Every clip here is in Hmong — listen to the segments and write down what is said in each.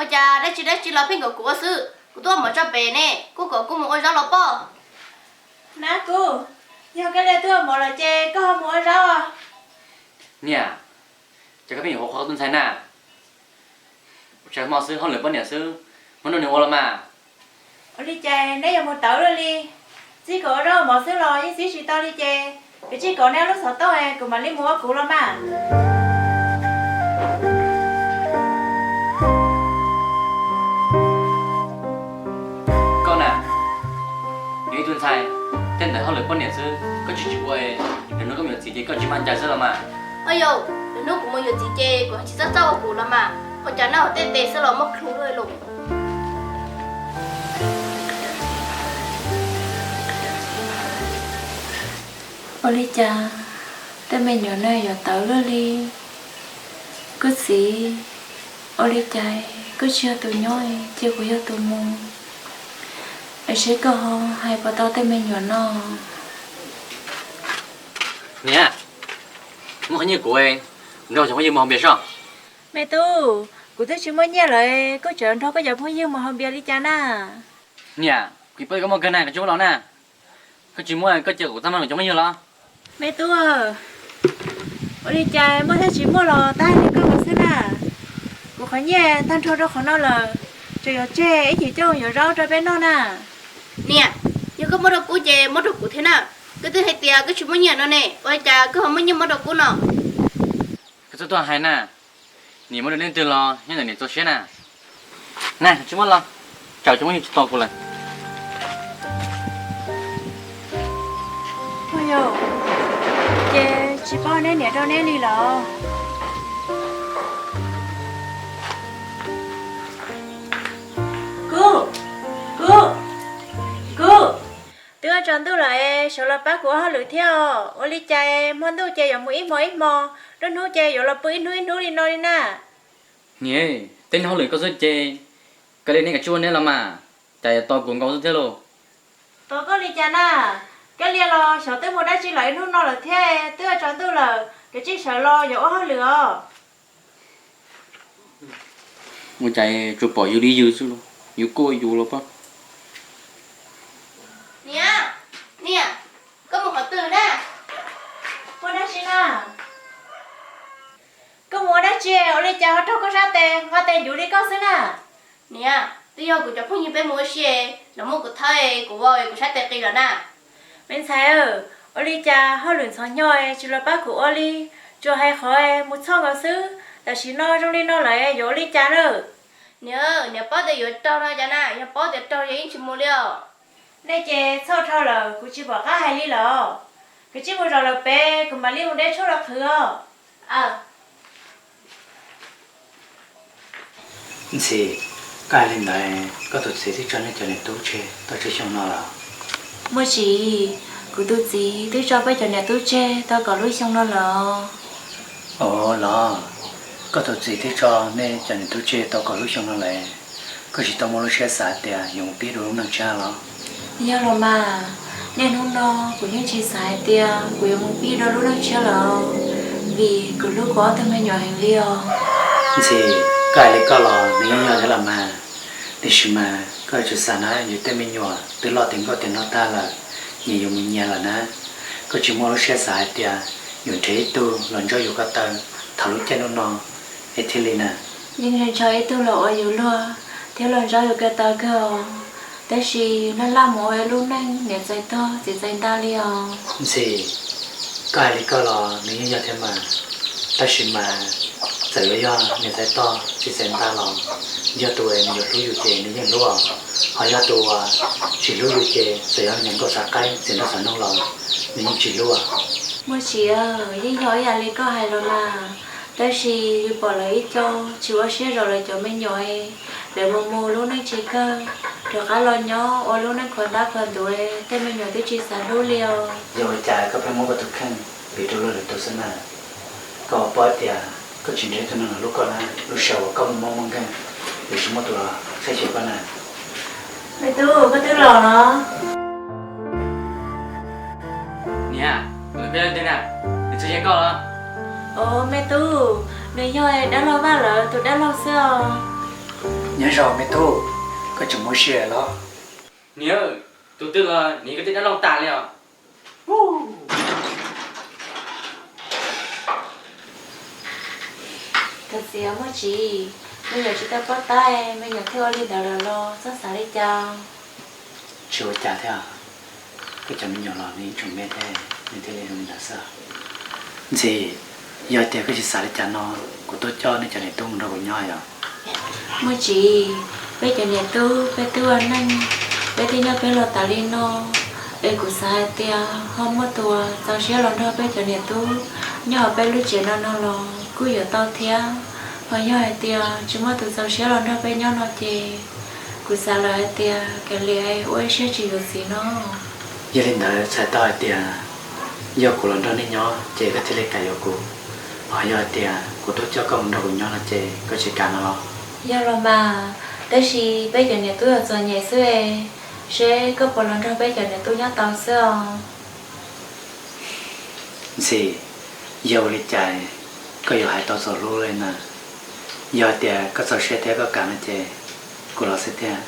Ua cas dab tsi dab tsi los pheej kom kuv ua xwb? Kuv twb ua mov tso pem ne, kuv kom kuv mus ua zaub los poj. Nab Kub, yog koj li twb ua mov lawm ces koj ho mus ua zaub. Niam, cas koj pheej yuav qhuav qhuav tus ntxhais na? Ua tsaug hmo xwb, hauj lwm poj niam xwb, muab rau nws ua los mas. Ua li cas neb yuav mus tawv luaj li? Txib kom ua zaub ua mov xwb los yeej txib tsis tau li ces, kuv txib kom neb ua lub xov tooj es kuv mam li mus ua kuv los mas. Koj na, yog ib tug ntxhais, tej ntawm hauj lwm poj niam xwb koj tsis tsis ua, lwm hnub koj mus yuav txiv ces koj tsis maj ncaj xwb los mas. Oj yau, lwm hnub kuv mus yuav txiv ces kuv tsis txawj txawj ua kuv los mas, ua cas noj tej tes xwb los muaj plhu luaj li. Ua li cas tej me nyuam no yuav tawv luaj li? Koj txiv, ua li cas koj tsis yog tus nyob ces kuv yog tus mus? Es seb koj ho hais puas tau tej me nyuam no. Niam, muab qhov nyiaj kuv, nrog cov phooj ywg mus haus npias soj. Me tub, kuv twb tsis muaj nyiaj lawm, koj tseem nrog koj cov phooj ywg mus haus npias li cas na? Niam, kuv paub koj muaj kawg na, koj tsis muab los na. Koj tsis muab koj cia kuv tag nrho cov phooj ywg los. Me tub, ua li cas muaj thiab tsis muaj los tag li koj los xwb na. Kuv qhov nyiaj tag nrho rau qhov no lawm, tseem yuav tseg ib chim coj yuav zaub rau peb noj na. Niam, yog koj muab rau kuv ces muab rau kuv thiab na. Koj twb hais tias koj tsis muaj nyiaj no ne, ua li cas koj ho muaj nyiaj muab rau kuv no? Koj txhob tuaj hais na, niam muab rau leej twg los nyob ntawm niam txaus siab na. Na, tsis muab los, tsam cov phooj ywg tsis tau kuv lawm. Ua yau, ces tsis paub neb niam rau neb li los? Kub, Kub, Kub. Twb yuav tsaus ntuj lawm es sawv los pab kuv ua hauj lwm thiab os. Ua li cas hmo ntuj ces yuav mus ib hmo ib hmo, lub hnub ces yuav los pw ib hnub ib hnub li no li na. Niam, tej niag hauj lwm koj xwb ces, koj li neb kav tsij ua neb los mas, cas yuav tos kuv nkaus xwb thiab lauj. Tos koj li cas na? Koj li los xyov twb mus dab tsi lawm ib hnub no lawm thiab, twb yuav tsaus ntuj lawm, kav tsij sawv los yuav ua hauj lwm os. Ua cas tsuas pom yus li yus xwb lauj, yus kuj ua yus los pob. Niam, niam, koj mus qhov twg na? Ua dab tsi na? Koj mus ua dab tsi, ua li cas ho raug koj sab tes nqa tes ncuv li koj xwb na? Niam, twb yog kuv cov phooj ywg peb mus ua si, lawv muab kuv thawb kuv vau kuv sab tes qis lawm na. Me ntxhais, ua li cas hauj lwm ntxhov hnyo tsis los pab kuv ua li, tsuas hais qhov mus txhoj nkaus xwb, tam sim no zoo li no lawm yuav ua li cas na? Niam, niam paub tias yuav raug no cas na, yog paub tias raug yog yeej tsis mus li os. Nej ces txhoj dhau lawm kuv tsis pom qab hais li lawm. Kav tsij mus zaum lawm pem kuv mam li mus de tshuaj los qhwv os. Ntxhi, koj hais li ntawd, koj tus txiv twb tso nej cov niam tub tseg tau tsawg xyoo no lawm? Muaj tsis, kuv tus txiv twb tso peb cov niam tub tseg tau kaum lub xyoo no lawm. Os los, koj tus txiv twb tso nej cov niam tub tseg tau kaum lub xyoo no lawm, koj tsis tau muaj lub siab xav tias yuav mus pib dua lub neej tshiab los? Yog los mas, niaj hnub no kuv yeej tsis xav hais tias kuv yuav mus pib dua lub neej tshiab lawm, vim kuv hlub kuv ob tug me nyuam heev li os. Ntxhi, koj hais li koj los nws yeej yog thiab los mas, tiam sis mas koj tsis xav na, yus tej me nyuam twb loj tiav nkauj tiav nraug tag lawm, nyias yuav mus nyias lawm na. Koj tsis muaj lub siab xav hais tias yuav nrhiav ib tug los nrog yus ko taw thaum lub caij ntuj no es thiaj li na. Yeej nrhiav ib tug los ua yus luag thiab los nrog yus ko taw kawg os, tab sis laj laj mus ua lub neej niam txais tog txiv txais nta li os. Ntxhi, koj hais li koj los nws yeej yog thiab mas, tab sis mas txawm yuav yog niam txais tog txiv txais nta los, yog tus uas nws yuav hlub yus ces nws yeej hlub os, ho yog tus uas tsis hlub yus ces txawm yog nyias nkauj xav qaib txias nraug xav noog los nws yeej tsis hlub os. Muaj tsis, yeej yog ib yam li koj hais los mas, tab sis yus pom lawv ib co tsis ua siab zam lawv cov me nyuam, lawv mus mus lub neej tsis kawg, rov qab los nyob ua lub neej khuav ntab khuav ntuv, tej me nyuam twb tsis xav hlub li os. Yog ua cas koj pheej muab koj tus kheej piv rau luag lwm tus xwb na? Koj puas paub tias koj tsis nrhiav tus neeg los hlub koj na, lub sij hawm uas koj muaj mob muaj nkeeg yuav tsis muaj tus los saib xyuas koj na. Me tub, koj twb los los? Niam, kuv tus peb leej twg na, nws txog yog koj los? Os me tub, nws yog dab laug Vaj lawv tus dab laug xwb os. Nyob zoo me tub, koj tseem muaj sij hawm los? Niam, tus twg los niam koj tej dab laug tas li os. Koj txiv Muaj Tsis, me nyuam tsis tau paub tab, me nyuam thiaj ua li ntawd lawm los txhob xav li cas. Tsis ua cas thiab, koj cov me nyuam los nws ib tsoom me thiab, nws thiaj li zoo li ntawd xwb. Ntxhi, yog tias koj tsis xav li cas no, kuv tuaj coj nej cov niam tub mus nrog kuv nyob yom. Muaj Tsis, peb cov niam tub peb twb ua neej, peb twb nyob peb los tas li no, es kuv xav hais tias ho muaj tus uas txaus siab los nrog peb cov niam tub nyob hauv peb lub tsev no no los kuj yuav tau thiab. Ho yog hais tias tsis muaj tus txaus siab los nrog peb nyob no ces kuv xav lawm hais tias kav liam ua ib siab tsis yuav txiv no. Yog li ntawd txhais tau hais tias yog kuv los nrog nej nyob ces koj thiaj li kam yuav kuv, ho yog hais tias kuv tuaj coj koj mus nrog kuv nyob no ces koj tsis kam no los? Yog los mas, tab sis peb cov niam tub yuav txom nyem xwb, seb koj puas los nrog peb cov niam tub nyob tau xwb os. Ntxhi, yog ua li cas koj yuav hais tau txog hlub li na? Yog tias koj txaus siab thiab koj kam no ces kuv los xwb thiab.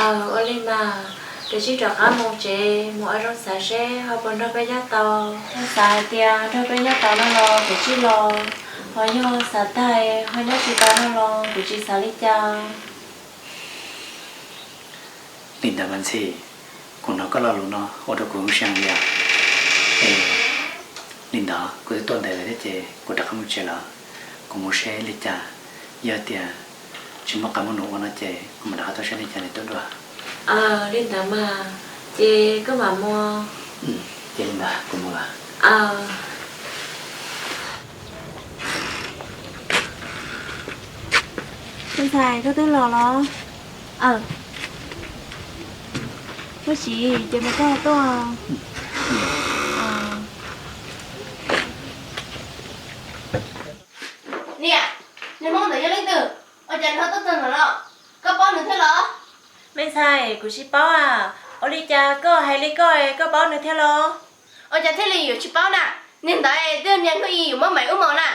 Aw, ua li mas, koj cia li rov qab mus tsev mus ua zoo xav seb ho puas nrog peb nyob tau. Yog xav hais tias nrog peb nyob tau no los koj cia li los, ho yog xav tag ho nyob tsis tau no los kuv tsis xav li cas. Li ntawd mas Ntxhi, kuv hnov koj lo lus no ua rau kuv zoo siab li os. Es li ntawd kuv twb tuaj ntev lawm thiab ces kuv rov qab mus tsev lawm. Kuv mus seb li cas, yog tias tsis muaj qab muaj num ua no ces kuv mam rov qab tuaj saib li cas li tuaj dua. Aw, li ntawd mas, ces koj mam mus. Ces li ntawd kuv mus lawm. Me ntxhais, koj twb los los? Aw, Muaj Tsis, ces mus koj tuaj. Niam, niag hmoob ntawd yog leej twg? Ua cas nws ho tuaj txog ntawm no? Koj paub nws thiab los? Me ntxhais, kuv tsis paub a. Ua li cas koj hais li koj, koj paub nws thiab los? Ua cas thiaj li yuav tsis paub na? Niag ntawd twb niag hnub i yuav muab Maiv Ub mos na.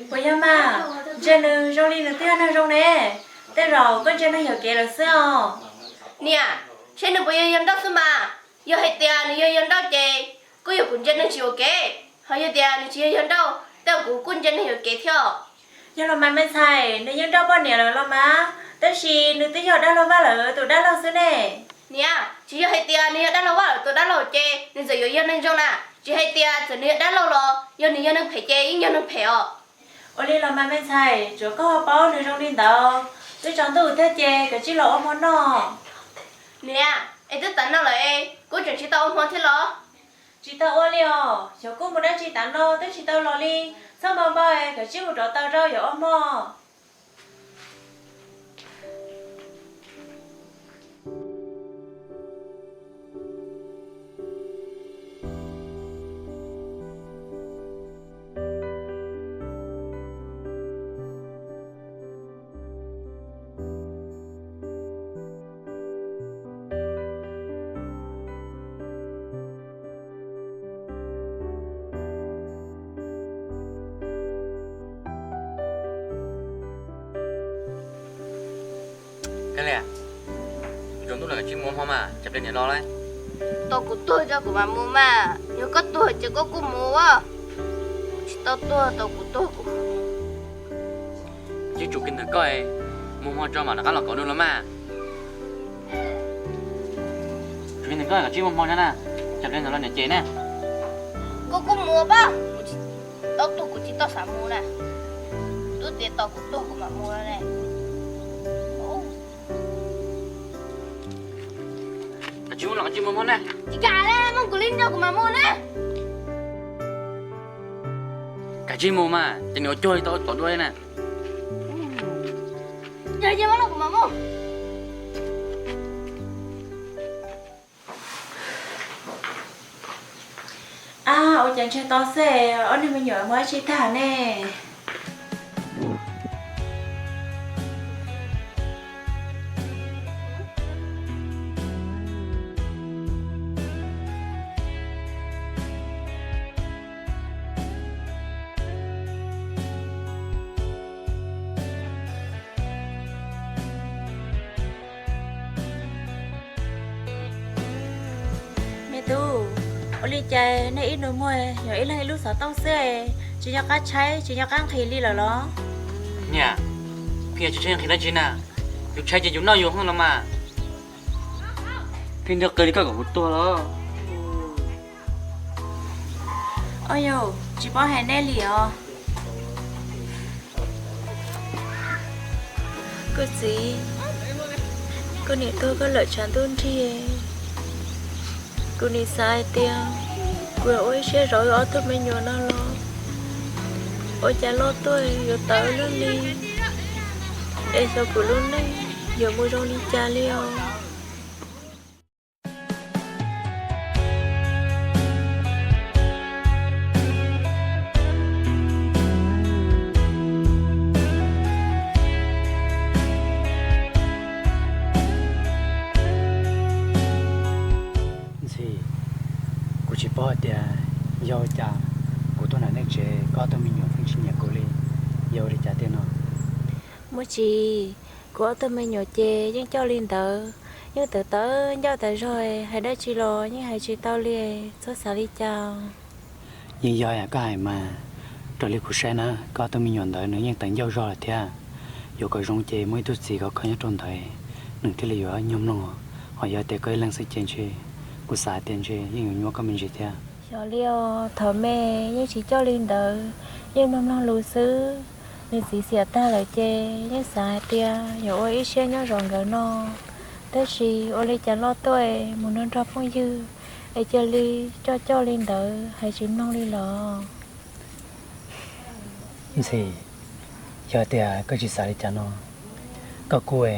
Puas yog mas? Ntsia nws zoo li nws twb yog neeg zoo ne. Tej zaum koj ntsia neeg yuam kev lawm xwb os. Niam, saib nws puas yog yawg nrauj xwb mas. Yog hais tias nws yog yawg nrauj ces kuj yog kuv ntsia neeg tsis yuam kev, ho yog tias nws tsis yog yawg nrauj, tej zaum kuv kuj ntsia neeg yuam kev thiab. Yog los mas me ntxhais, nws yeej nrauj poj niam lawm los mas, tab sis nws twb yog dab laug Vaj lawm tus dab laug xwb ne. Niam, tsis yog hais tias nws yog dab laug Vaj lawm tus dab laug ces nws txawm yuav yog neeg zoo na. Tsis hais tias txawm nws yog dab laug los yog nws yog neeg phem ces yeej yog neeg phem os. Ua li los mas me ntxhais, tsuav koj ho paub nws zoo li ntawd, twb tsaus ntuj thiab ces kav tsij los ua hmo noj. Niam, es twb tas no lawm es kuv tseem tsis tau ua hmo thiab los? Tsis tau ua li os, xyov kuj mus dab tsi tas no twb tsis tau los li. Txhob npau npau, kav tsij mus rauv taws rau yuav ua hmo. Kali, tsaus ntuj lawm, kav tsij mus ua hmo mas, tsam pliag niam los lawm. Tau kuv tuag tso kuv mam mus mas, yog koj tuag ces koj kuj mus as. Kuv tsis tau tuag, tau kuv tuag kuv mam mus. Ib tsum kiag ntawm koj, mus hmo tso mam rov qab los kauv nws los mas. Tsum kiag ntawm koj, kav tsij mus hmo tso na, tsam pliag niam los niam cem na. Koj kuj mus pab, kuv tsis tau tuag kuv tsis tau xav mus na. Twb tias tau kuv tuag kuv mam mus ne. Kav tsij mus los kav tsij mus hmo na. Tsis kam li, muab kuv li no kuv mam mus na. Kav tsij mus mas, ces nws ua cuag li tau tom dua li na. Yog yog kuv mam mus. Ab, ua cas ntshe to xwb, ob niag me nyuam mus dab tsi tag ne? Ua li cas nej ib nus muag nyuam ib leeg ib lub xov tooj xwb, tsis nco qab tshaib tsis nco qab nqhis li lawm los? Niam, pheej yuav tsis tshaib nqhis dab tsi na, yus tshaib ces yus noj yus hwj los mas. Pheej nrog qw li koj kom kuv tuag los? Au yau, tsis paub hais nej li os. Kuv txiv, kuv niam tuag koj lawm tshav ntuj nrig, kuv nim xav hais tias kuv yuav ua ib siab zov wb ob tug me nyuam no los, ua cas loj tuaj yuav tawv lub li, es xyov kuv lub neej yuav mus zoo li cas li os. Ntxhi, kuv tsis paub hais tias yog ua cas kuv tuaj nram nej tsev koj ob tug me nyuam pheej tsis nyiam kuv li, yog ua li cas tiag no? Muaj tsis, kuv ob tug me nyuam ces yeej coj li ntawd, yeej tawv tawv ncauj tas zog, hais dab tsi los yeej hais tsis tau li, txhob xav li cas. Yeej yog koj hais mas, raws li kuv saib na, koj ob tug me nyuam ntawd nws yeej tawv ncauj zog lawm thiab. Yuav kom zoo ces muaj ib tug txiv khov kho nyob rau ntawd, nws thiaj li yuav nyuag mloog. Ho yog tias koj ib leeg xwb ces ntshe kuv xav tias ntshe yeej yuav nyuaj koj me ntsis thiab. Xyov li os, thaum me yeej tsis coj li ntawd, yeej mloog mloog lus xwb. Nws txiv xiam tag lawm ces yeej xav hais tias yuav ua ib siab nyob zov nkawd no, tab sis ua li cas loj tuaj mus nrog nrog phooj ywg es cia li coj coj li ntawd, hais tsis mloog li los. Ntxhi, yog tias koj tsis xav li cas no, koj kuj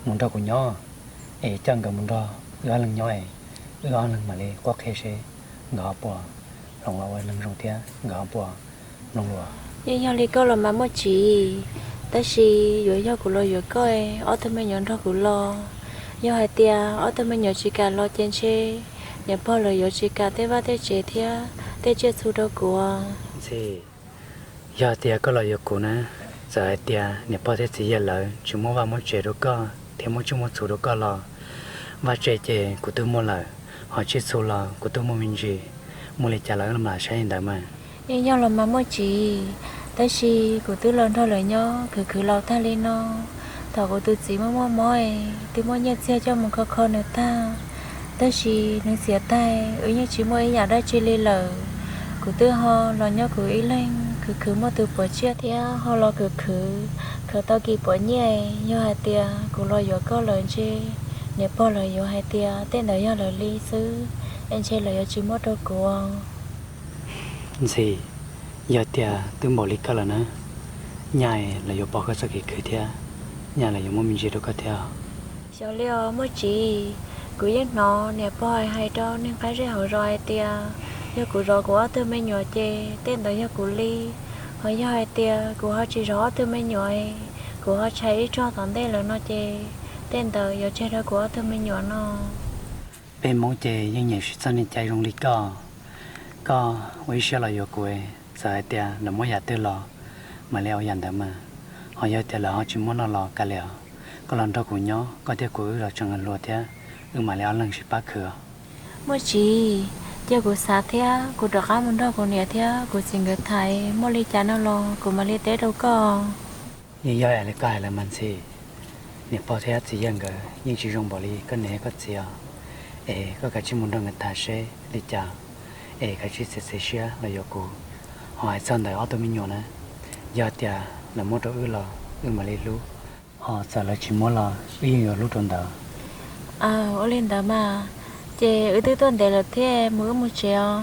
mus nrog kuv nyob, es coj nkawd mus nrog wb ob leeg nyob, wb ob leeg mam li qhuab qhia seb nkawd ho puas hloov los ua neeg zoo thiab nkawd ho puas mloog lus. Yeej yog li koj los mas Muaj Tsis, tab sis yuav yog kuv los yuav koj, ob tug me nyuam nrog kuv los. Yog hais tias ob tug me nyuam tsis kam los ces ntshe niam pog lawv yuav tsis kam tej vaj tej tsev thiab tej tsiaj txhu rau kuv. Ntxhi, yog tias koj los yuav kuv na, txawm hais tias niam pog thiab txiv yawg lawv tsis muab vaj muab tsev rau koj thiab muab tsiaj muab txhu rau koj los, vaj tsev ces kuv twb muaj lawm, ho tsiaj txhu los kuv twb muaj me ntsis. Muaj li cas los wb mam saib li ntawd mas. Yeej yog los mas Muaj Tsis, tab sis kuv twb los nrog lawv nyob khwv khwv laus tag li no. Thaum kuv tus txiv muaj muaj mob es twb muab nyiaj txiag coj mus kho kho nws tag, tab sis nws xiam tag wb yeej tsis muaj ib yam dab tsi li lawm. Kuv twb ho los nyob kuv ib leeg khwv khwv muaj tus puas tsiaj thiab ho los khwv khwv khaws tau kis puas nyiaj. Yog hais tias kuv los yuav koj lawm ntshe niam pog lawv yuav hais tias tej ntawd yog lawv li xwb, es ntshe lawv yuav tsis muab rau kuv. Ntxhi, yog tias twb npaum li koj lawm na, nyaj lawv yuav pom koj txoj kev khwv thiab, nyaj lawv yuav muaj me ntsis rau koj thiab. Xyov li os Muaj Tsis, kuv yeej hnov niam pog hais rau neeg qab zej hauv zos hais tias yog kuv zov kuv ob tug me nyuam ces tej ntawd yog kuv li. Ho yog hais tias kuv ho tsis zov ob tug me nyuam, kuv ho tshaib ib txog tom ntej lawm no ces tej ntawd yuav tseg rau kuv ob tug me nyuam no. Peb Hmoob ces yeej nyiam siv txoj niag cai zoo li koj. Koj ua ib siab los yuav kuv, txawm hais tias lawv muab yam twg los mam li ua yam ntawd mas. Ho yog tias lawv ho tsis muab no los kav liam, koj los nrog kuv nyob, koj thiab kuv wb los tseem hluas thiab, wb mam li ob leeg sib pab khwv. Muaj Tsis, cia kuv xav thiab kuv rov qab mus nrog kuv niam thiab kuv txiv nkawd tham, muaj li cas no los kuv mam li teb rau koj. Yeej yog li koj hais lawm mas Ntxhi, niam pog thiab txiv yawg nkawd yeej tsis zoo npaum li koj niam thiab koj txiv os. Es koj kav tsij mus nrog nkawd tham seb li cas, es kav tsij txiav txim siab los yuav kuv. Ho hais txog ntawm ob tug me nyuam na, yog tias lawv muab rau wb los wb mam li hlub, ho txawm lawv tsis muab los wb yeej yuav hlub rau ntawd. Ua li ntawd mas, ces wb twb tuaj ntev lawm thiab, mus wb mus tsev os.